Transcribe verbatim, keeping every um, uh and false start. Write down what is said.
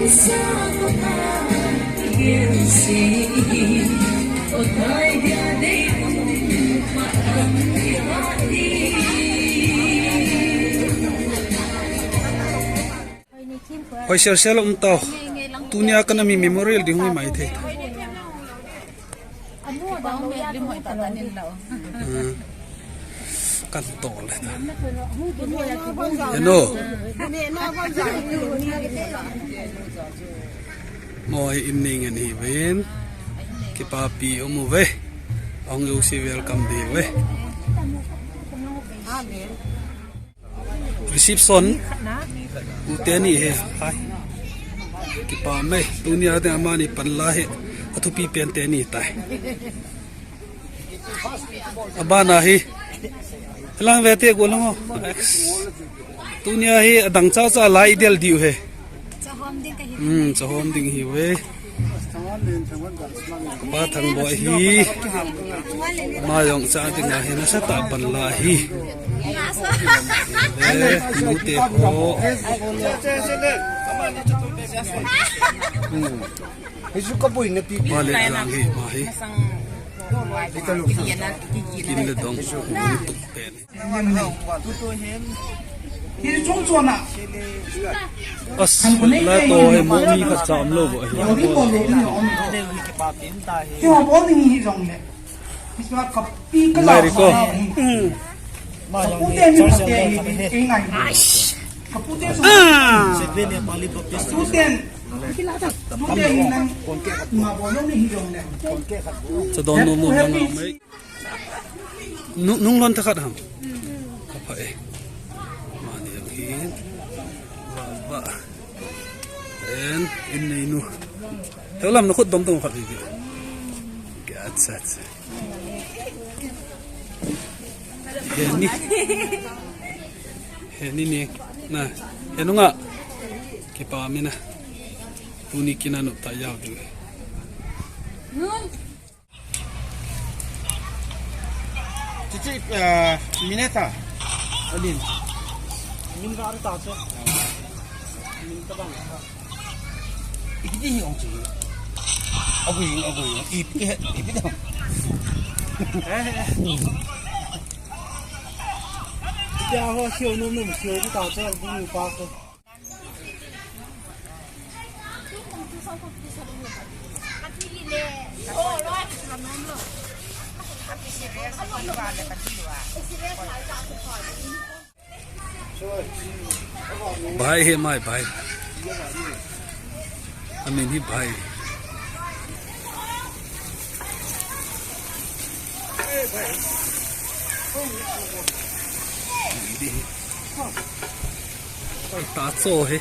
Hoi sel sel um tau. Tunia kana mi memorial ding hoi mai thei. Hmm. Kan tol le ta. Eno. Mo hi in ning en hi ven. Kipapi um uve. Ong u si welcome di uve. Reception. U teni he. Hai. Kipa me. Tunia te amani panla he. Athupi pen teni tai. Abana hi. Lang ve te ko lang o. Tunia hi adang cha cha lai del diu he. Hmm, chahom ding hi ve. Pa Thangboi hi. Ma jong cha ding ahi, nasa tah panla hi. Eh, nu te ho. Hmm. Hichu ka boina pi. Ma le jang hi, ma hi. Kin le dong. Tuk pen. As, la to he mo mi khat cha um lou bo hi. Lai ri ko. Ah. Cha don nom nom lang mai. Nu-, nung lon tha khat ham. Ka pha e. Mani ang hin. Va, va. En, in nei nu. Heulam na khut dom dom khat vi vi. Acha, acha. Heni. Heni ni. Na. Henu nga. Kipa mi na. Tuni kina nu ta yau du. Chichi, eh, mineta. Alin. Min ka ari ta che. Min ta bang. Ikiti hi ong chi. Agui, agui. Ipi, ipi da. Eh, eh. Ya ho, sio num num, sio ta che, bu pa ko. Bhai he mai bhai. Amin hi bhai. Ta cho he.